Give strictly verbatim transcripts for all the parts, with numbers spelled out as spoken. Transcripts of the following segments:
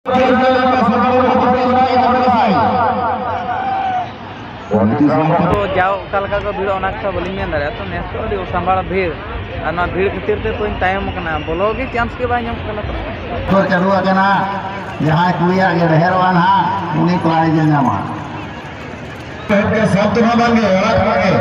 ᱛᱚ ᱡᱟᱣ ᱚᱠᱟ ᱞᱮᱠᱟ ᱠᱚ ᱵᱷᱤᱲᱚᱜᱼᱟ, ᱚᱱᱟ ᱠᱟᱛᱷᱟ ᱵᱟᱹᱞᱤᱧ ᱢᱮᱱ ᱫᱟᱲᱮᱭᱟᱜᱼᱟ᱾ ᱛᱚ ᱱᱮᱥ ᱫᱚ ᱟᱹᱰᱤ ᱚᱥᱟᱢᱵᱷᱟᱲ ᱵᱷᱤᱲ, ᱟᱨ ᱱᱚᱣᱟ ᱵᱷᱤᱲ ᱠᱷᱟᱹᱛᱤᱨ ᱛᱮ ᱛᱚᱧ ᱛᱟᱭᱚᱢ ᱟᱠᱟᱱᱟ, ᱵᱚᱞᱚ ᱜᱮ ᱪᱟᱱᱥ ᱜᱮ ᱵᱟᱭ ᱧᱟᱢᱚᱜ ᱠᱟᱱᱟ᱾ ᱛᱚ ᱪᱟᱹᱞᱩ ᱟᱠᱟᱱᱟ, ᱡᱟᱦᱟᱸᱭ ᱠᱩᱲᱤᱭᱟᱜ ᱜᱮ ᱰᱷᱮᱨᱚᱜᱼᱟ ᱱᱟᱦᱟᱜ, ᱩᱱᱤ prize ᱮ ᱧᱟᱢᱟ᱾ ᱥᱟᱵ ᱫᱚ ᱱᱚᱣᱟ ᱵᱟᱝᱜᱮ, ᱚᱲᱟᱜ ᱠᱷᱚᱱᱟᱜ ᱜᱮ᱾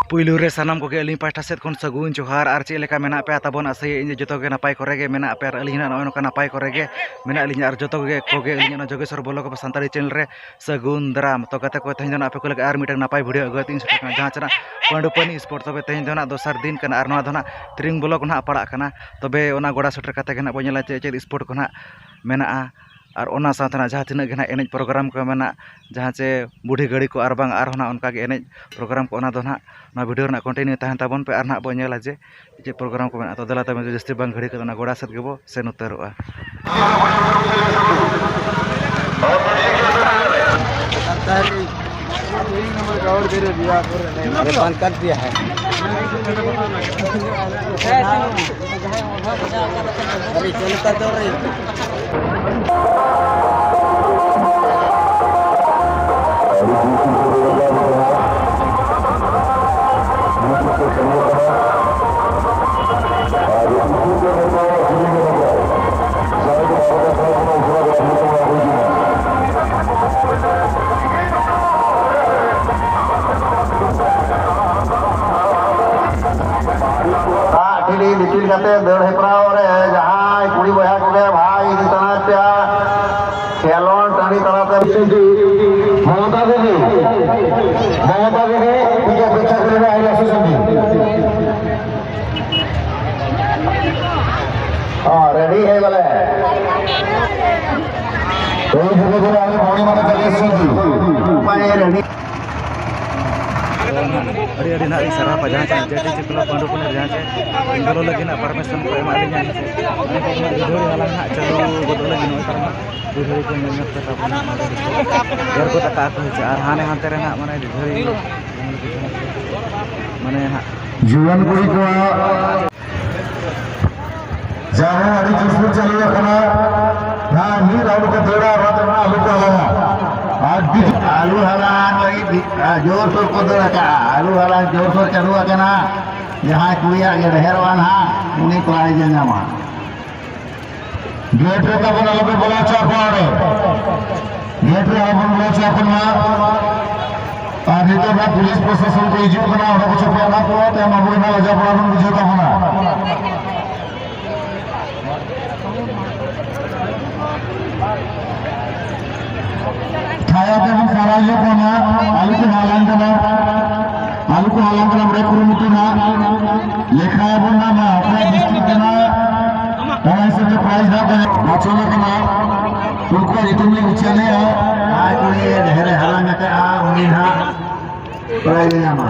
ᱯᱩᱭᱞᱩ ᱨᱮ ᱥᱟᱱᱟᱢ ᱠᱚᱜᱮ ᱟᱹᱞᱤᱧ ᱯᱟᱦᱴᱟ ᱥᱮᱫ ᱠᱷᱚᱱ ᱥᱟᱹᱜᱩᱱ ᱡᱚᱦᱟᱨ᱾ ᱟᱨ ᱪᱮᱫ ᱞᱮᱠᱟ ᱢᱮᱱᱟᱜ ᱯᱮᱭᱟ ᱛᱟᱵᱚᱱ? ᱟᱥᱟᱭᱟᱹᱧ ᱡᱚᱛᱚ ᱜᱮ ᱱᱟᱯᱟᱭ ᱠᱚᱨᱮ ᱜᱮ ᱢᱮᱱᱟᱜ ᱯᱮᱭᱟ, ᱟᱨ ᱟᱹᱞᱤᱧ ᱦᱚᱸ ᱱᱚᱜᱼᱚᱭ ᱱᱚᱝᱠᱟ ᱱᱟᱯᱟᱭ ᱠᱚᱨᱮ ᱜᱮ ᱢᱮᱱᱟᱜ ᱞᱤᱧᱟ᱾ ᱟᱨ ᱡᱚᱛᱚ ᱜᱮ ᱠᱚᱜᱮ ᱟᱹᱞᱤᱧᱟᱜ ᱱᱚᱣᱟ ᱡᱳᱜᱮᱥᱣᱚᱨ ᱵᱞᱚᱜ ᱥᱟᱱᱛᱟᱲᱤ ᱪᱮᱱᱮᱞ ᱨᱮ ᱥᱟᱹᱜᱩᱱ ᱫᱟᱨᱟᱢ᱾ ᱛᱚ ᱜᱟᱛᱮ ᱠᱚ, ᱛᱮᱦᱮᱧ ᱫᱚ ᱱᱟᱜ ᱟᱯᱮ ᱠᱚ ᱞᱟᱹᱜᱤᱫ ᱟᱨ ᱢᱤᱫᱴᱟᱝ ᱱᱟᱯᱟᱭ ᱵᱷᱤᱰᱤᱭᱳ ᱟᱹᱜᱩ ᱠᱟᱛᱮ ᱤᱧ ᱥᱮᱴᱮᱨ ᱠᱟᱱᱟ, ᱡᱟᱦᱟᱸ ᱪᱮ ᱱᱟᱜ ᱯᱟᱹᱰᱩ ᱯᱟᱹᱱᱤ ᱥᱯᱳᱨᱴ᱾ ᱛᱚᱵᱮ ᱛᱮᱦᱮᱧ ᱫᱚ ᱱᱟᱜ ᱫᱚᱥᱟᱨ ᱫᱤᱱ ᱠᱟᱱᱟ, ᱟᱨ ᱱᱚᱣᱟ ᱫᱚ ᱱᱟᱜ ᱛᱨᱤᱝ ᱵᱞᱚᱠ ᱱᱟᱜ ᱯᱟᱲᱟᱜ ᱠᱟᱱᱟ᱾ ᱛᱚᱵᱮ ᱚᱱᱟ ᱜᱚᱰᱟ ᱥᱮᱴᱮᱨ ᱠᱟᱛᱮ ᱜᱮ ᱱᱟᱜ ᱵᱚᱱ ᱧᱮᱞᱟ ᱪᱮᱫ ᱪᱮᱫ ᱥᱯᱳᱨᱴ ᱠᱚ ᱱᱟᱜ ᱢᱮᱱᱟᱜᱼᱟ᱾ ᱟᱨ ᱚᱱᱟ ᱥᱟᱶᱛᱮ ᱱᱟᱜ ᱡᱟᱦᱟᱸ ᱛᱤᱱᱟᱹᱜ ᱜᱮ ᱱᱟᱜ ᱮᱱᱮᱡ ᱯᱨᱳᱜᱨᱟᱢ ᱠᱚ ᱢᱮᱱᱟᱜ, ᱡᱟᱦᱟᱸ ᱪᱮ ᱵᱩᱰᱷᱤ ᱜᱟᱹᱲᱤ ᱠᱚ ᱟᱨ ᱵᱟᱝ ᱟᱨᱦᱚᱸ ᱱᱟᱜ ᱚᱱᱠᱟ ᱜᱮ ᱮᱱᱮᱡ ᱯᱨᱳᱜᱨᱟᱢ ᱠᱚ, ᱚᱱᱟ ᱫᱚ ᱱᱟᱜ ᱱᱚᱣᱟ ᱵᱷᱤᱰᱤᱭᱳ ᱨᱮᱱᱟᱜ ᱠᱚᱱᱴᱤᱱᱤᱭᱩ ᱛᱟᱦᱮᱱ ᱛᱟᱵᱚᱱ ᱯᱮ᱾ ᱟᱨ ᱱᱟᱜ ᱵᱚᱱ ᱧᱮᱞᱟ ᱡᱮ ᱪᱮᱫ ᱯᱨᱳᱜᱨᱟᱢ ᱠᱚ ᱢᱮᱱᱟᱜᱼᱟ᱾ ᱛᱚ ᱫᱮᱞᱟ ᱛᱚᱵᱮ ᱡᱟᱹᱥᱛᱤ ᱵᱟᱝ ᱜᱷᱟᱹᱲᱤ ᱠᱟᱛᱮ ᱚᱱᱟ ᱜᱚᱰᱟ ᱥᱮᱫ ᱜᱮᱵᱚ ᱥᱮᱱ ᱩᱛᱟᱹᱨᱚᱜᱼᱟ᱾ अरे बंद कर दिया है। अरे चलता तो रही। ᱫᱟᱜ ᱴᱷᱤᱞᱤ ᱫᱤᱯᱤᱞ ᱠᱟᱛᱮ ᱫᱟᱹᱲ ᱦᱮᱯᱨᱟᱣ ᱨᱮ ᱡᱟᱦᱟᱸᱭ ᱠᱩᱲᱤ ᱵᱚᱭᱦᱟ ᱠᱚᱜᱮ ᱵᱷᱟᱜᱽ ᱤᱫᱤ ᱥᱟᱱᱟᱭᱮᱫ ᱯᱮᱭᱟ, ᱠᱷᱮᱞᱳᱱᱰ ᱴᱟᱺᱰᱤ ᱛᱟᱞᱟᱛᱮ᱾ ᱢᱚᱢᱚᱛᱟ ᱫᱤᱫᱤ, ᱢᱚᱢᱚᱛᱟ ᱫᱤᱫᱤ, ᱴᱷᱤᱠ ᱜᱮᱭᱟ, ᱯᱨᱮᱠᱠᱷᱟ ᱠᱚᱨᱮ ᱟᱭᱢᱟ ᱥᱩᱥᱟᱱᱛᱤ᱾ ᱦᱚᱸ, ᱨᱮᱰᱤ ᱦᱮᱡ ᱵᱚᱞᱮ᱾ ᱮᱭ ᱫᱷᱤᱨᱮ ᱫᱷᱤᱨᱮ ᱟᱵᱚ ᱵᱚᱰᱤ ᱢᱟᱱᱮ ᱪᱟᱞᱤᱥ ᱥᱩᱥᱟᱱᱛᱤ᱾ ᱯᱟᱭᱮ ᱨᱮᱰᱤ᱾ ᱟᱹᱰᱤ ᱟᱹᱰᱤ ᱱᱟᱦᱟᱜ ᱞᱤᱧ ᱥᱟᱨᱦᱟᱣ ᱠᱚᱣᱟ, ᱡᱟᱦᱟᱸ ᱪᱮ ᱡᱮ ᱴᱤ ᱥᱤ ᱠᱞᱟᱵᱽ ᱯᱟᱺᱰᱩ ᱯᱩᱱᱮ ᱨᱮ ᱡᱟᱦᱟᱸ ᱪᱮ ᱤᱧ ᱵᱚᱞᱚ ᱞᱟᱹᱜᱤᱫ ᱱᱟᱦᱟᱜ ᱯᱟᱨᱢᱤᱥᱚᱱ ᱠᱚ ᱮᱢᱟᱜ ᱞᱤᱧᱟ᱾ ᱦᱮᱸ ᱥᱮ, ᱚᱱᱟ ᱠᱚ ᱱᱟᱦᱟᱜ ᱨᱤᱡᱷᱟᱹᱣ ᱟᱞᱟᱝ ᱱᱟᱦᱟᱜ ᱪᱟᱹᱞᱩ ᱜᱚᱫᱚᱜ ᱞᱟᱹᱜᱤᱫ ᱱᱚᱜᱼᱚᱭ ᱛᱟᱞᱟᱝ ᱱᱟᱦᱟᱜ ᱨᱤᱡᱷᱟᱹᱣ ᱠᱚ ᱧᱮᱞ ᱧᱚᱜ ᱛᱮ ᱛᱟᱵᱚᱱ ᱱᱟᱦᱟᱜ ᱱᱚᱰᱮ ᱫᱚᱠᱚ ᱮᱨ ᱜᱚᱫ ᱟᱠᱟᱫ ᱠᱚ ᱦᱮᱸ ᱥᱮ᱾ ᱟᱨ ᱦᱟᱱᱮ ᱦᱟᱱᱛᱮ ᱨᱮ ᱱᱟᱦᱟᱜ ᱢᱟᱱᱮ ᱨᱤᱡᱷᱟᱹᱣ ᱢᱟᱱᱮ ᱱᱟᱦᱟᱜ ᱡᱩᱣᱟᱹᱱ ᱠᱩᱲᱤ ᱠᱚᱣᱟᱜ ᱪᱟᱹᱞᱩ ᱟᱠᱟᱱᱟ᱾ ᱡᱟᱦᱟᱸ ᱢᱤᱫ ᱨᱟᱣᱩᱱᱰ ᱠᱚ ᱫᱟᱹᱲᱟ, ᱚᱱᱟ ᱫᱚ ᱟᱞᱚ ᱠᱚ ᱦᱟᱞᱟᱝᱟ᱾ ᱟᱨ ᱵᱤ- ᱟᱞᱩ ᱦᱟᱞᱟᱝ ᱞᱟᱹᱜᱤᱫ ᱵᱤ-, ᱟ, ᱡᱳᱨᱥᱳᱨ ᱠᱚ ᱫᱟᱹᱲ ᱟᱠᱟᱜᱼᱟ᱾ ᱟᱞᱩ ᱦᱟᱞᱟᱝ ᱡᱳᱨᱥᱳᱨ ᱪᱟᱹᱞᱩ ᱟᱠᱟᱱᱟ᱾ ᱡᱟᱦᱟᱸᱭ ᱠᱩᱲᱤᱭᱟᱜ ᱜᱮ ᱰᱷᱮᱨᱚᱜᱼᱟ ᱱᱟᱦᱟᱜ, ᱩᱱᱤ ᱯᱨᱟᱭᱤᱡᱽ ᱮ ᱧᱟᱢᱟ᱾ ᱜᱮᱴ ᱨᱮ ᱛᱟᱵᱚᱱ ᱟᱞᱚᱯᱮ ᱵᱚᱞᱚ ᱦᱚᱪᱚ ᱟᱠᱚᱣᱟ ᱚᱸᱰᱮ᱾ ᱜᱮᱴ ᱨᱮ ᱟᱞᱚᱵᱚᱱ ᱵᱚᱞᱚ ᱦᱚᱪᱚ ᱟᱠᱚ ᱢᱟ᱾ ᱟᱨ ᱱᱤᱛᱚᱜ ᱱᱟᱜ ᱯᱩᱞᱤᱥ ᱯᱨᱚᱥᱟᱥᱚᱱ ᱠᱚ ᱦᱤᱡᱩᱜ ᱠᱟᱱᱟ, ᱚᱸᱰᱮ ᱠᱚ ᱪᱟᱯᱟᱣ ᱮᱱᱟ ᱠᱚ, ᱛᱟᱭᱚᱢ ᱟᱵᱚ ᱜᱮ ᱱᱟᱜ ᱞᱟᱡᱟᱣ ᱯᱟᱲᱟ ᱵᱚᱱ ᱵᱩᱡᱷᱟᱹᱣ ᱛᱟᱵᱚᱱᱟ᱾ ᱴᱷᱟᱭᱟ ᱛᱮᱵᱚᱱ ᱥᱟᱨᱦᱟᱣ ᱡᱚᱜ ᱠᱟᱱᱟ, ᱟᱞᱚ ᱠᱚ ᱦᱟᱞᱟᱝ ᱠᱟᱱᱟ, ᱟᱞᱚ ᱠᱚ ᱦᱟᱞᱟᱝ ᱠᱟᱱᱟ, ᱵᱟᱲᱮ ᱠᱩᱨᱩᱢᱩᱴᱩ ᱱᱟ, ᱞᱮᱠᱷᱟᱭᱟᱵᱚᱱ ᱱᱟ, ᱢᱟ ᱚᱠᱚᱭ ᱰᱤᱥᱴᱨᱤᱠᱴ ᱠᱟᱱᱟ, ᱚᱱᱟ ᱦᱤᱥᱟᱹᱵ ᱛᱮ ᱯᱨᱟᱭᱤᱡᱽ ᱱᱟᱜ ᱵᱚᱱ ᱵᱟᱪᱷᱚᱱ ᱟᱠᱟᱱᱟ, ᱩᱱᱠᱩᱣᱟᱜ ᱧᱩᱛᱩᱢ ᱞᱤᱧ ᱩᱪᱷᱟᱹᱱᱮᱜᱼᱟ᱾ ᱡᱟᱦᱟᱸᱭ ᱠᱩᱲᱤ ᱰᱷᱮᱨᱮ ᱦᱟᱞᱟᱝ ᱟᱠᱟᱫᱼᱟ, ᱩᱱᱤ ᱱᱟᱜ ᱯᱨᱟᱭᱤᱡᱽ ᱮ ᱧᱟᱢᱟ᱾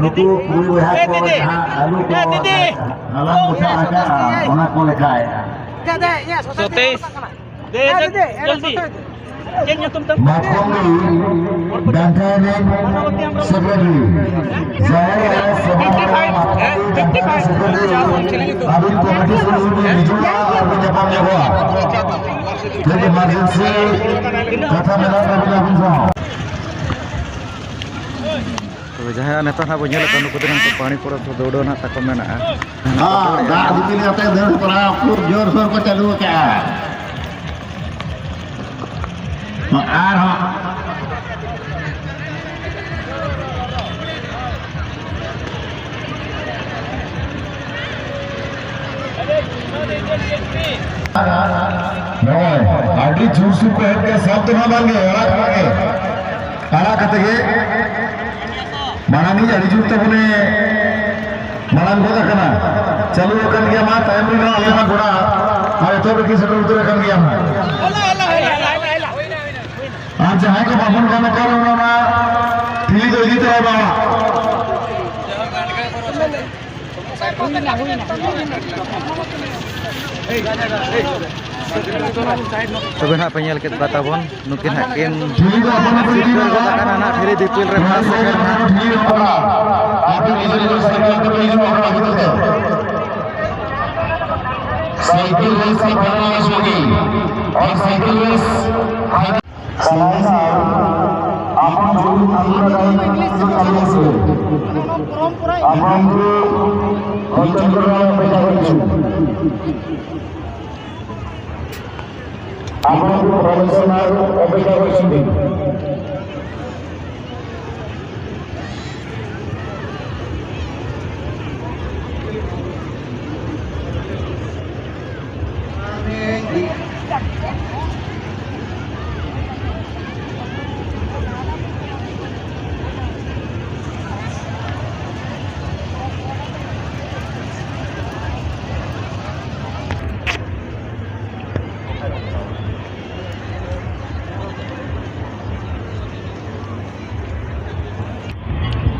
ᱱᱩᱠᱩ ᱠᱩᱲᱤ ᱵᱚᱭᱦᱟ ᱠᱚ ᱡᱟᱦᱟᱸ ᱟᱞᱩ ᱠᱚ ᱦᱟᱞᱟᱝ ᱵᱚᱥᱟ ᱟᱠᱟᱫᱼᱟ, ᱚᱱᱟ ᱠᱚ ᱞᱮᱠᱷᱟᱭᱮᱫᱼᱟ᱾ ᱥᱚᱛᱮᱭᱤᱥ᱾ ᱫᱮ, ᱫᱮ, ᱡᱚᱞᱫᱤ᱾ ᱪᱮᱫ ᱧᱩᱛᱩᱢ ᱛᱟᱢ? ᱢᱟᱛᱠᱚᱢᱰᱤ ᱰᱟᱝᱜᱟ ᱮᱱᱮᱡ ᱥᱮᱠᱨᱮᱴᱟᱨᱤ, ᱡᱟᱦᱟᱸᱭ ᱥᱚᱵᱷᱟ ᱢᱟᱛᱠᱚᱢᱰᱤ ᱰᱟᱝᱜᱟ ᱮᱱᱮᱡ ᱥᱮᱠᱨᱮᱴᱟᱨᱤ, ᱟᱹᱵᱤᱱ ᱠᱚᱢᱤᱴᱤ ᱥᱩᱨ ᱨᱮᱵᱤᱱ ᱦᱤᱡᱩᱜᱼᱟ ᱟᱨ ᱵᱤᱱ ᱧᱟᱯᱟᱢ ᱧᱚᱜᱚᱜᱼᱟ᱾ ᱠᱟᱹᱡ ᱮᱢᱟᱨᱡᱮᱱᱥᱤ ᱠᱟᱛᱷᱟ ᱢᱮᱱᱟᱜ ᱛᱟᱵᱤᱱᱟ ᱟᱹᱵᱤᱱ ᱥᱟᱶ᱾ ᱛᱚᱵᱮ ᱡᱟᱦᱟᱸᱭᱟᱜ ᱱᱮᱛᱟᱨ ᱦᱟᱸᱜ ᱵᱚᱱ ᱧᱮᱞᱮᱫ ᱠᱚᱣᱟ, ᱱᱩᱠᱩ ᱫᱚ ᱱᱟᱦᱟᱜ ᱯᱟᱹᱲᱤ ᱯᱚᱨᱚᱵᱽ ᱫᱚ ᱫᱟᱹᱣᱲᱟᱹ ᱱᱟᱦᱟᱜ ᱛᱟᱠᱚ ᱢᱮᱱᱟᱜᱼᱟ᱾ ᱦᱚᱸ, ᱫᱟᱜ ᱫᱤᱯᱤᱞ ᱠᱟᱛᱮ ᱫᱟᱹᱲ ᱠᱚᱨᱟᱣ ᱠᱷᱩᱵ ᱡᱳᱨᱥᱳᱨ ᱠᱚ ᱪᱟᱹᱞᱩ ᱟᱠᱟᱫᱼᱟ᱾ ᱟᱨᱦᱚᱸ᱾ ᱱᱚᱜᱼᱚᱭ, ᱟᱹᱰᱤ ᱡᱳᱨᱥᱳᱨ ᱠᱚ ᱦᱮᱡ ᱠᱟᱱᱟ, ᱥᱟᱵ ᱫᱚ ᱱᱟᱦᱟᱜ ᱵᱟᱝᱜᱮ, ᱟᱲᱟᱜ ᱠᱟᱜ ᱜᱮ᱾ ᱟᱲᱟᱜ ᱠᱟᱛᱮ ᱜᱮ ᱢᱟᱲᱟᱝ ᱤᱡ ᱟᱹᱰᱤ ᱡᱳᱨ ᱛᱟᱵᱚᱱᱮ ᱢᱟᱲᱟᱝ ᱜᱚᱫ ᱟᱠᱟᱱᱟ᱾ ᱪᱟᱹᱞᱩ ᱟᱠᱟᱱ ᱜᱮᱭᱟ, ᱢᱟ ᱛᱟᱭᱚᱢ ᱨᱮ ᱟᱞᱮ ᱢᱟ ᱜᱚᱲᱟ ᱟᱨ ᱮᱛᱚᱦᱚᱵ ᱨᱮᱜᱮ ᱥᱮᱴᱮᱨ ᱩᱛᱟᱹᱨ ᱟᱠᱟᱱ ᱜᱮᱭᱟ᱾ ᱟᱨ ᱡᱟᱦᱟᱸᱭ ᱠᱚ ᱵᱟᱵᱚᱱ ᱜᱟᱱ ᱟᱠᱟᱱ, ᱚᱱᱟ, ᱚᱱᱟ ᱴᱷᱤᱞᱤ ᱫᱚ ᱤᱫᱤ ᱛᱚᱨᱟᱭ ᱢᱟ᱾ ᱛᱚᱵᱮ ᱱᱟᱦᱟᱜ ᱯᱮ ᱧᱮᱞ ᱠᱮᱫ ᱠᱚᱣᱟ ᱛᱟᱵᱚᱱ, ᱱᱩᱠᱤᱱ ᱦᱟᱸᱜ ᱠᱤᱱ ᱥᱤᱨᱯᱟᱹ ᱜᱚᱫ ᱟᱠᱟᱱᱟ ᱱᱟᱦᱟᱜ ᱴᱷᱤᱞᱤ ᱫᱤᱯᱤᱞ ᱨᱮ first second ᱱᱟᱦᱟᱜ᱾ ᱟᱯᱮ ᱱᱤᱡᱮ ᱱᱤᱡᱮ ᱥᱟᱨᱠᱮᱞ ᱛᱮᱯᱮ ᱦᱤᱡᱩᱜ ᱠᱟᱱᱟ ᱵᱷᱤᱛᱤᱨ ᱛᱮ᱾ Cycle race का final match होगी और cycle race final। सलाइसा, आपण जोड़ी थांबला जाए तो चलिए से। आपण को बच्चन को राव बेटा बच्चन। आपण को प्रोफेसर नार बेटा बच्चन।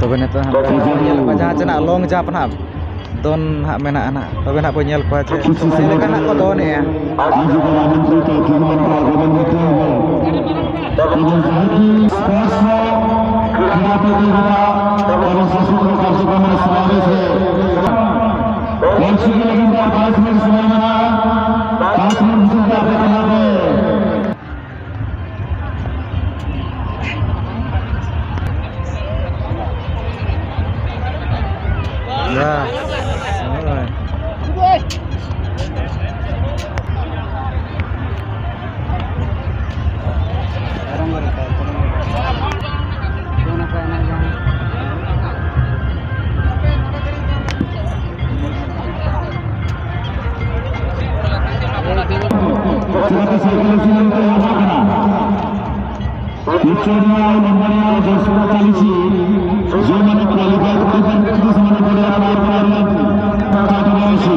ᱛᱚᱵᱮ ᱱᱤᱛᱚᱜ ᱦᱟᱸᱜ ᱵᱚᱱ ᱧᱮᱞ ᱠᱚᱣᱟ ᱡᱟᱦᱟᱸ ᱪᱮ ᱱᱟᱜ long jump ᱱᱟᱦᱟᱜ ᱫᱚᱱ ᱦᱟᱸᱜ ᱢᱮᱱᱟᱜᱼᱟ ᱱᱟᱦᱟᱜ, ᱛᱚᱵᱮ ᱱᱟᱦᱟᱜ ᱵᱚᱱ ᱧᱮᱞ ᱠᱚᱣᱟ ᱡᱮ ᱪᱮᱫ ᱞᱮᱠᱟ ᱱᱟᱦᱟᱜ ᱠᱚ ᱫᱚᱱᱮᱜᱼᱟ᱾ ᱪᱤᱠᱟᱹᱛᱮ ᱥᱟᱭᱠᱮᱞ ᱮᱠᱥᱤᱰᱮᱱᱴ ᱛᱮ ᱮᱦᱚᱵ ᱠᱟᱱᱟ? ᱩᱪᱪᱚ ᱱᱟᱭ ᱱᱚᱢᱵᱚᱨᱤᱭᱟ ᱡᱚᱥᱯᱟᱛᱟᱞᱤᱥᱤ ᱡᱚᱢᱟᱱᱤ ᱠᱚᱞᱤᱵᱟᱭ ᱠᱚᱞᱤᱵᱟᱭ ᱠᱚᱞᱤᱵᱟᱭ ᱥᱟᱢᱟᱱ ᱯᱚᱨᱮ ᱟᱨ ᱟᱨ ᱟᱨ ᱠᱟᱴᱟᱵᱟᱭᱥᱤ᱾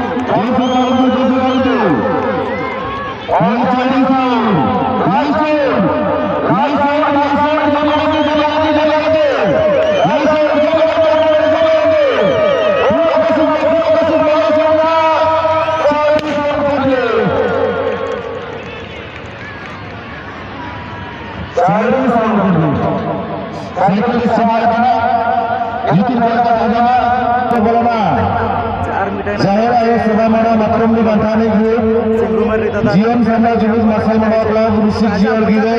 ᱥᱟᱭᱠᱮᱞ ᱥᱟᱢᱟᱝ ᱠᱟᱱᱟ, ᱧᱩᱛᱩᱢ ᱵᱟᱲᱟ ᱠᱟᱛᱮ ᱵᱚᱞᱚᱱᱟ᱾ ᱟᱨ ᱢᱤᱫᱴᱟᱝ ᱡᱟᱦᱮᱨ ᱟᱭᱳ ᱥᱮᱵᱟ ᱢᱟᱲᱟ ᱢᱟᱛᱨᱚᱢ ᱫᱚ ᱵᱟᱝ ᱛᱟᱦᱮᱸ ᱜᱮ᱾ ᱥᱤᱝᱜᱩ ᱢᱟᱹᱨᱰᱤ ᱫᱟᱫᱟ᱾ ᱡᱤᱭᱚᱱ ᱥᱟᱢᱵᱟ ᱡᱩᱢᱤᱫ ᱢᱟᱨᱥᱟᱞ ᱢᱟᱲᱟ ᱠᱞᱟᱵᱽ ᱨᱩᱥᱤᱠ ᱡᱤᱭᱚᱱ ᱜᱤᱨᱟᱹ,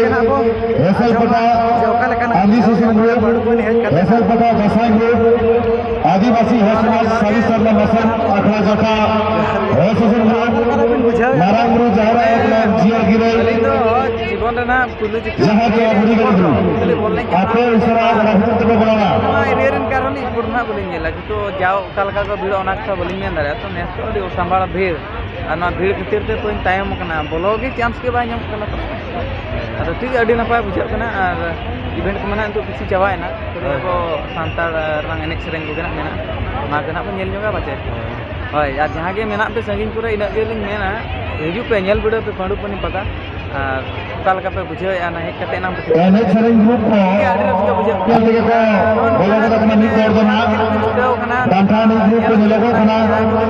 ᱦᱮᱥᱮᱞ ᱯᱟᱴᱟ, ᱟᱸᱫᱤ ᱥᱩᱥᱩᱱ ᱜᱨᱩᱯ, ᱦᱮᱥᱮᱞ ᱯᱟᱴᱟ ᱫᱟᱸᱥᱟᱭ ᱜᱨᱩᱯ, ᱟᱹᱫᱤᱵᱟᱹᱥᱤ ᱦᱚᱲ ᱥᱚᱢᱟᱡᱽ ᱥᱟᱹᱨᱤ ᱥᱟᱨᱱᱟ ᱢᱟᱨᱥᱟᱞ ᱟᱠᱷᱲᱟ ᱡᱟᱛᱷᱟ, ᱦᱮᱥᱮᱞ ᱜᱨᱩᱯ, ᱢᱟᱨᱟᱝ ᱵᱩᱨᱩ ᱡᱟᱦᱮᱨ ᱟᱭᱳ ᱠᱞᱟᱵᱽ ᱡᱤᱭᱚᱱ ᱜᱤᱨᱟᱹ, ᱟᱹᱞᱤᱧ ᱫᱚ ᱡᱤᱵᱚᱱ ᱨᱮᱱᱟᱜ ᱯᱩᱭᱞᱩ ᱡᱚᱠᱷᱚᱱ ᱡᱟᱦᱟᱸ ᱜᱮ ᱦᱩᱰᱤᱧ ᱦᱩᱰᱤᱧ ᱟᱯᱮ ᱤᱥᱟᱨᱟ ᱟᱨ ᱦᱟᱹᱛᱤ ᱛᱮᱯᱮ ᱵᱚᱞᱚᱱᱟ᱾ ᱱᱚᱣᱟ ᱮᱨᱤᱭᱟ ᱨᱮᱱ ᱠᱟᱨᱚᱱ ᱤᱧ ᱯᱩᱨᱱᱟ ᱵᱟᱹᱞᱤᱧ ᱧᱮᱞᱟ, ᱠᱤᱱᱛᱩ ᱡᱟᱣ ᱚᱠᱟ ᱞᱮᱠᱟ ᱠᱚ ᱵᱷᱤᱲᱚᱜᱼᱟ ᱚᱱᱟ ᱠᱟᱛᱷᱟ ᱵᱟᱹᱞᱤᱧ ᱢᱮᱱ ᱫᱟᱲᱮᱭᱟᱜᱼᱟ᱾ ᱛᱚ ᱱᱮᱥ ᱫᱚ ᱟᱹᱰᱤ ᱚᱥᱟᱢᱵᱷᱟᱲ ᱵᱷᱤᱲ, ᱟᱨ ᱱᱚᱣᱟ ᱵᱷᱤᱲ ᱠᱷᱟᱹᱛᱤᱨ ᱛᱮ ᱛᱚᱧ ᱛᱟᱭᱚᱢ ᱟᱠᱟᱱᱟ, ᱵᱚᱞᱚ ᱜᱮ ᱪᱟᱱᱥ ᱜᱮ ᱵᱟᱭ ᱧᱟᱢᱚᱜ ᱠᱟᱱᱟ᱾ ᱛᱚ ᱟᱫᱚ ᱴᱷᱤᱠ ᱜᱮᱭᱟ, ᱟᱹᱰᱤ ᱱᱟᱯᱟᱭ ᱵᱩᱡᱷᱟᱹᱜ ᱠᱟᱱᱟ᱾ ᱟᱨ ᱤᱵᱷᱮᱱᱴ ᱠᱚ ᱢᱮᱱᱟᱜᱼᱟ ᱱᱤᱛᱚᱜ ᱠᱤᱪᱷᱩ ᱪᱟᱵᱟᱭᱮᱱᱟ, ᱛᱚᱵᱮ ᱦᱳᱭ᱾ ᱟᱵᱚ ᱥᱟᱱᱛᱟᱲ ᱨᱮᱱᱟᱜ ᱮᱱᱮᱡ ᱥᱮᱨᱮᱧ ᱠᱚᱜᱮ ᱱᱟᱜ ᱢᱮᱱᱟᱜᱼᱟ, ᱚᱱᱟ ᱜᱮ ᱱᱟᱜ ᱵᱚᱱ ᱧᱮᱞ ᱧᱚᱜᱟ ᱯᱟᱪᱮ᱾ ᱦᱳᱭ, ᱟᱨ ᱡᱟᱦᱟᱸ ᱜᱮ ᱢᱮᱱᱟᱜ ᱯᱮ ᱥᱟᱺᱜᱤᱧ ᱠᱚᱨᱮ, ᱤᱱᱟᱹᱜ ᱜᱮᱞᱤᱧ ᱢᱮᱱᱟ, ᱦᱤᱡᱩᱜ ᱯᱮ, ᱧᱮᱞ ᱵᱤᱰᱟᱹᱣ ᱯᱮ ᱯᱟᱹᱰᱩ ᱯᱟᱹᱱᱤ ᱯᱟᱛᱟ᱾ ᱟᱨ ᱚᱠᱟ ᱞᱮᱠᱟ ᱯᱮ ᱵᱩᱡᱷᱟᱹᱣᱮᱫᱼᱟ ᱱᱟᱜ ᱦᱮᱡ ᱠᱟᱛᱮ ᱱᱟᱜ ᱯᱮ ᱴᱷᱤᱠᱟᱹ? ᱮᱱᱮᱡ ᱥᱮᱨᱮᱧ ᱜᱨᱩᱯ ᱠᱚ ᱴᱷᱤᱠ ᱜᱮᱭᱟ, ᱟᱹᱰᱤ ᱨᱟᱹᱥᱠᱟᱹ ᱵᱩᱡᱷᱟᱹᱜ ᱠᱟᱱᱟ᱾ ᱧᱮᱞ ᱛᱮᱜᱮ ᱠᱚ ᱵᱚᱞᱚ ᱜᱚᱫ ᱟᱠᱟᱱᱟ ᱢᱤᱫ ᱫᱚᱲ ᱫᱚ ᱱᱟᱜ᱾ ᱪᱷᱩᱴᱟᱹᱣ ᱠᱟᱱᱟ᱾ ᱰᱟᱱᱴᱟ ᱮᱱᱮᱡ ᱜᱨᱩᱯ ᱠᱚ ᱧᱮᱞᱚᱜᱚᱜ ᱠᱟᱱᱟ᱾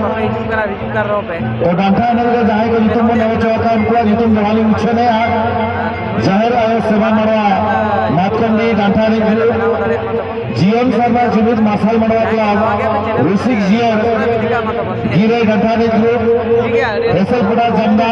ᱵᱟᱯᱮ ᱦᱤᱡᱩᱜ ᱠᱟᱱᱟ, ᱦᱤᱡᱩᱜ ᱠᱟᱱ ᱨᱮᱦᱚᱸ ᱯᱮ᱾ ᱛᱚ, ᱰᱟᱱᱴᱟ ᱮᱱᱮᱡ ᱨᱮ ᱡᱟᱦᱟᱸᱭ ᱠᱚ ᱧᱩᱛᱩᱢ ᱵᱚᱱ ᱮᱢ ᱦᱚᱪᱚ ᱟᱠᱟᱫ ᱩᱱᱠᱩᱣᱟᱜ ᱧᱩᱛᱩᱢ ᱫᱚ ᱵᱟᱹᱞᱤᱧ ᱩᱪᱷᱟᱹᱱ ᱮᱫᱼᱟ᱾ ᱡᱟᱦᱮᱨ ᱟᱭᱳ ᱥᱮᱵᱟ ᱢᱟᱰᱣᱟ, ᱢᱟᱛᱠᱚᱢᱰᱤ ᱰᱟᱱᱴᱟ ᱮᱱᱮᱡ ᱜᱨᱩᱯ, ᱡᱤᱭᱚᱱ ᱥᱟᱨᱱᱟ ᱡᱩᱢᱤᱫ ᱢᱟᱨᱥᱟᱞ ᱢᱟᱰᱣᱟ ᱠᱞᱟᱵᱽ, ᱨᱩᱥᱤᱠ ᱡᱤᱭᱚᱱ, ᱜᱤᱨᱟᱹᱭ ᱰᱟᱱᱴᱟ ᱮᱱᱮᱡ ᱜᱨᱩᱯ, ᱦᱮᱥᱮᱞᱯᱟᱲᱟ ᱡᱟᱢᱫᱟ,